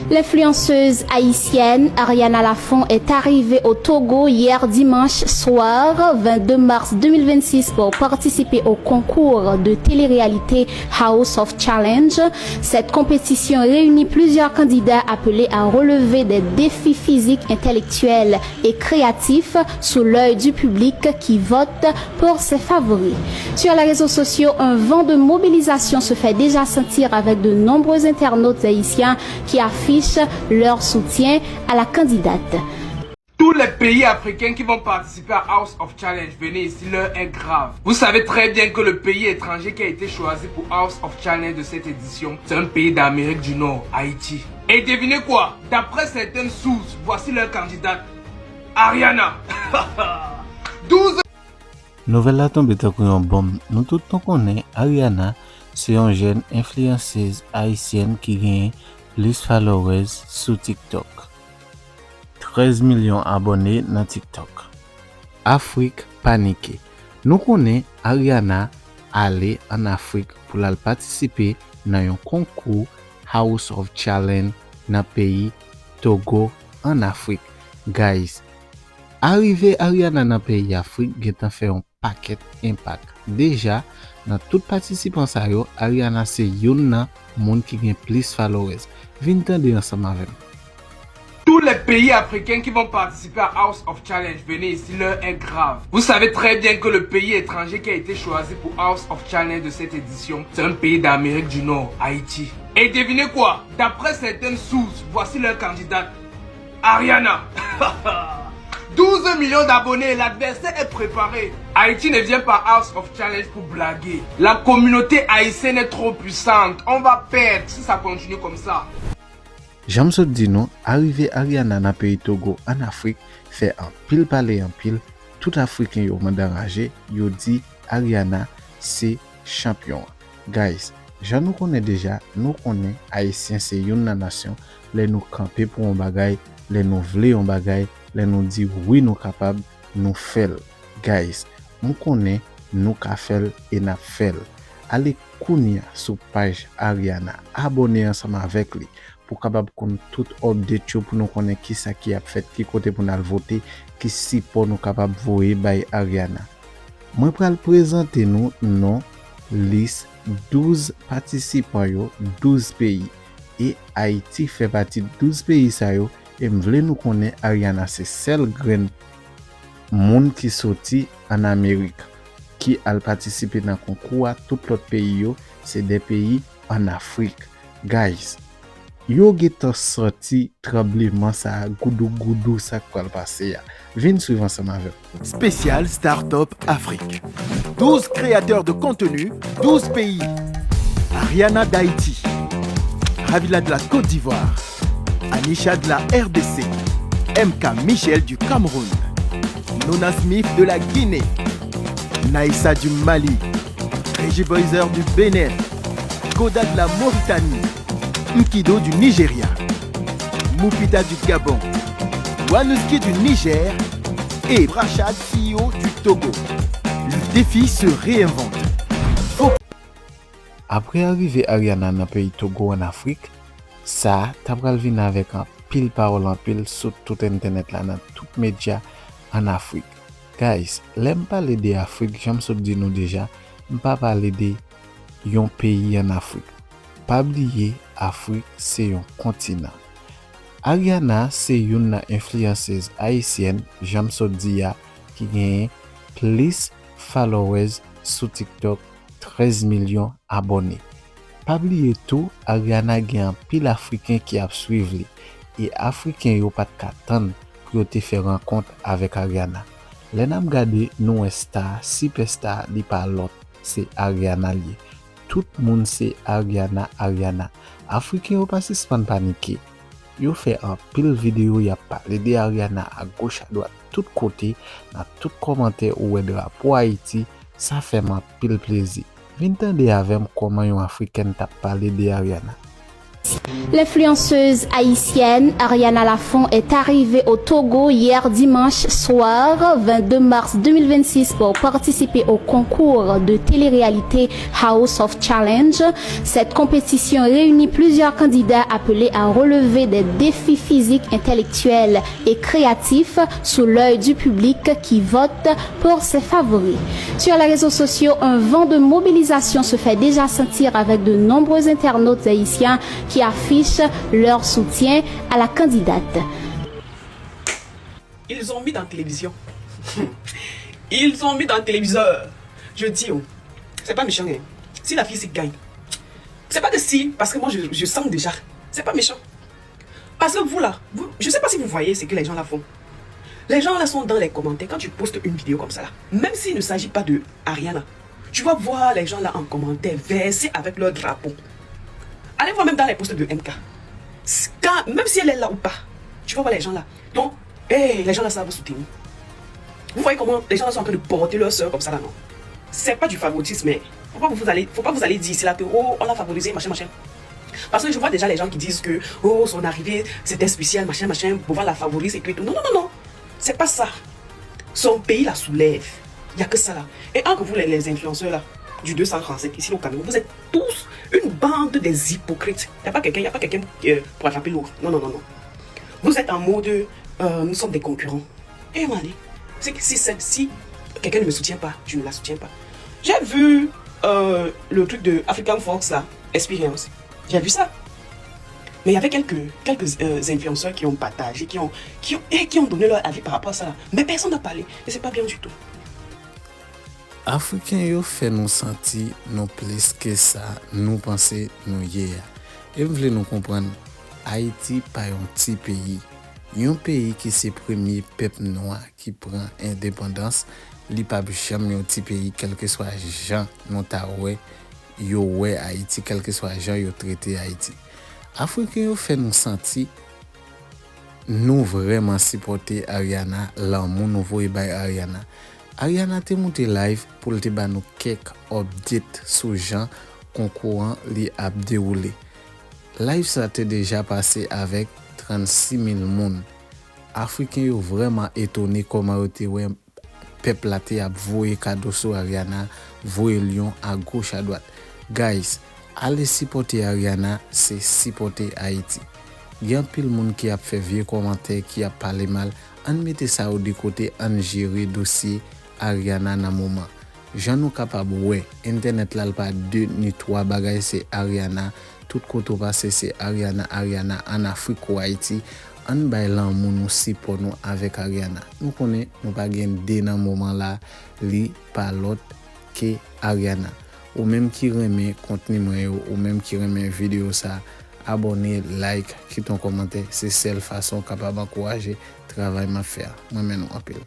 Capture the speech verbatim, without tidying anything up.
L'influenceuse haïtienne Ariana Lafont est arrivée au Togo hier dimanche soir, vingt-deux mars deux mille vingt-six, pour participer au concours de télé-réalité House of Challenge. Cette compétition réunit plusieurs candidats appelés à relever des défis physiques, intellectuels et créatifs sous l'œil du public qui vote pour ses favoris. Sur les réseaux sociaux, un vent de mobilisation se fait déjà sentir avec de nombreux internautes haïtiens qui affichent leur soutien à la candidate. Tous les pays africains qui vont participer à House of Challenge, venez ici, l'heure est grave. Vous savez très bien que le pays étranger qui a été choisi pour House of Challenge de cette édition, c'est un pays d'Amérique du Nord, Haïti. Et devinez quoi? D'après certaines sources, voici leur candidate, Ariana. Douze Nouvèl la tonbe tankou yon bonm. Nou tout nou konnen Ariana se yon jèn enfliyansez ayisyèn ki genyen plis followers sou TikTok. Trèz milyon abòne nan TikTok. Afrik panike. Nou konnen Ariana ale ann Afrik pou l al patisipe nan yon konkou House of Challenge nan peyi Togo ann Afrik. Guys, arive Ariana nan peyi Afrik gentan fè yon pakèt enpak. Deja, nan tout patisipan sa yo, Ariana se youn nan moun ki gen plis followers. Vin tande ansanm avè m. Tous les pays africains qui vont participer à House of Challenge, venez ici, l'heure est grave. Vous savez très bien que le pays étranger qui a été choisi pour House of Challenge de cette édition, c'est un pays d'Amérique du Nord, Haïti. Et devinez quoi? D'après certaines sources, voici leur candidate, Ariana. Douze millions d'abonnés, l'adversaire est préparé. Haïti ne vient pas House of Challenge pour blaguer. La communauté haïtienne est trop puissante. On va perdre si ça continue comme ça. Jan m sot di nou, arive Ariana nan peyi Togo ann Afrik fè anpil pale anpil, tout Afriken yo mande anraje, yo di Ariana se chanpyon an. Guys, jan nou konnen deja, nou konnen Ayisyen se youn nan nasyon, lè nou kanpe pou yon bagay, lè nou vle yon bagay, lè nou di wi nou kapab, nou fè l. Guys, m konnen nou ka fè l e n ap fè l. Ale kounye a sou paj Ariana, abòne ansanm avèk li pou w kapab konn tout update yo, pou nou konnen kisa ki ap fèt, ki kote pou n al vote, ki sipò nou kapab voye bay Ariana. Mwen pral prezante nou non lis douz patisipan yo, douz peyi. E Ayiti fè pati douz peyi sa yo, e m vle nou konnen Ariana se sèl grenn moun ki soti ann Amerik ki al patisipe nan konkou a. Tout lòt peyi yo se de peyi ann Afrik. Guys, yo gentan santi tranbleman sa a, goudougoudou sa k pral pase a. Vin swiv ansanm avè m. Spécial Startup Afrique. Douze créateurs de contenu, douze pays. Ariana d'Haïti. Ravila de la Côte d'Ivoire. Anisha de la R D C. M K Michel du Cameroun. Nona Smith de la Guinée. Naïssa du Mali. Reggie Boyzer du Bénin. Koda de la Mauritanie. Mkido du Nigeria. Mupita du Gabon. Wanuski du Niger. Et Rachad C E O du Togo. Le défi se réinvente. Fo- Apre arive Ariana nan peyi Togo ann Afrik, sa a ta pral vin avèk anpil pawòl anpil sou tout entènèt la, nan tout medya ann Afrik. Guys, lè m pale de Afrik, jan m sot di nou deja, m pa pale de yon peyi ann Afrik. Pa bliye, Afrik se yon kontinan. Ariana se youn nan enfliyansez ayisyèn, jan m sot di a, ki genyen plis followers sou TikTok, trèz milyon abòne. Pa bliye tou, Ariana gen anpil Afriken ki ap swiv li, e Afriken yo pa t ka tann pou yo te fè rankont avèk Ariana. Lè n ap gade, nou wè star, sipèsta, li pa lòt, se Ariana l ye. Tout moun se Ariana, Ariana. Afriken yo pa sispann panike. Yo fè anpil videyo, y ap pale de Ariana agoch adwat, tout kote, nan tout kòmantè ou wè drapo Ayiti, sa fè m anpil plezi. Vin tande avè m kòman yon Afrikèn t ap pale de Ariana. L'influenceuse haïtienne Ariana Lafont est arrivée au Togo hier dimanche soir, vingt-deux mars deux mille vingt-six, pour participer au concours de télé-réalité House of Challenge. Cette compétition réunit plusieurs candidats appelés à relever des défis physiques, intellectuels et créatifs sous l'œil du public qui vote pour ses favoris. Sur les réseaux sociaux, un vent de mobilisation se fait déjà sentir avec de nombreux internautes haïtiens qui affichent leur soutien à la candidate. Ils ont mis dans la télévision. Ils ont mis dans le téléviseur. Je dis, oh, c'est pas méchant, hein. Si la fille s'y gagne, c'est pas que si, parce que moi je, je sens déjà. C'est pas méchant. Parce que vous là, vous, je sais pas si vous voyez ce que les gens là font. Les gens là sont dans les commentaires. Quand tu postes une vidéo comme ça là, même s'il ne s'agit pas de Ariana, tu vas voir les gens là en commentaire verser avec leur drapeau. Allez voir même dans les posts de M K. Quand, même si elle est là ou pas, tu vas voir les gens là. Donc, hey, les gens là, ça va soutenir. Vous voyez comment les gens là sont en train de porter leur soeur comme ça là, non? C'est pas du favoritisme, mais faut pas vous aller, faut pas vous aller dire ici là que oh, on l'a favorisé, machin, machin. Parce que je vois déjà les gens qui disent que oh, son arrivée c'était spécial, machin, machin, Bovan l'a favorisé et tout et tout. Non, non, non, non. C'est pas ça. Son pays la soulève. Il n'y a que ça là. Et entre vous, les, les influenceurs là, du deux cent trente-cinq ici au Cameroun, vous êtes tous une bande des hypocrites. Il n'y a pas quelqu'un, il n'y a pas quelqu'un euh, pour attraper l'autre. Non, non, non, non. Vous êtes en mode, euh, nous sommes des concurrents. Et on va aller. Si, si, si, si quelqu'un ne me soutient pas, je ne la soutiens pas. J'ai vu euh, le truc de African Fox là, Experience. J'ai vu ça. Mais il y avait quelques, quelques euh, influenceurs qui ont partagé, qui ont, qui, ont, et qui ont donné leur avis par rapport à ça. Là. Mais personne n'a parlé. Et c'est pas bien du tout. Afriken yo fè nou santi nou plis ke sa nou panse nou ye a. E m vle nou konprann, Ayiti pa yon ti peyi. Yon peyi ki se premye pèp nwa ki pran endepandans, li p ap janm yon ti peyi kèlkeswa jan nou ta wè yo wè Ayiti, kèlkeswa jan yo trete Ayiti. Afriken yo fè nou santi nou vrèman sipòte Ariana, lanmou nou voye bay Ariana. Ariana te moute live pou l te ba nou kèk update sou jan konkou an li ap dewoule. Live sa te deja pase avèk trannsis mil moun. Afriken yo vrèman etone kòman yo te wè pèp la te ap voye kado sou Ariana, voye lyon agoch adwat. Guys, ale sipòte Ariana, se sipòte Ayiti. Gen anpil moun ki ap fè vye kòmantè, ki ap pale mal, ann mete sa yo de kote, ann jere dosye Ariana nan moman. Jan nou kapab wè, entènèt la l pa de ni twa bagay, se Ariana, tout kote w pase se Ariana, Ariana, ann Afrik kou Ayiti, ann bay lanmou nou, sipò nou avèk Ariana. Nou konnen nou pa gen de nan moman la, li pa lòt ke Ariana. Ou menm ki renmen kontni mwen yo, ou menm ki renmen videyo sa, abòne, like, kite yon kòmantè, se sèl fason w kapab ankouraje travay m ap fè a. M renmen nou anpil.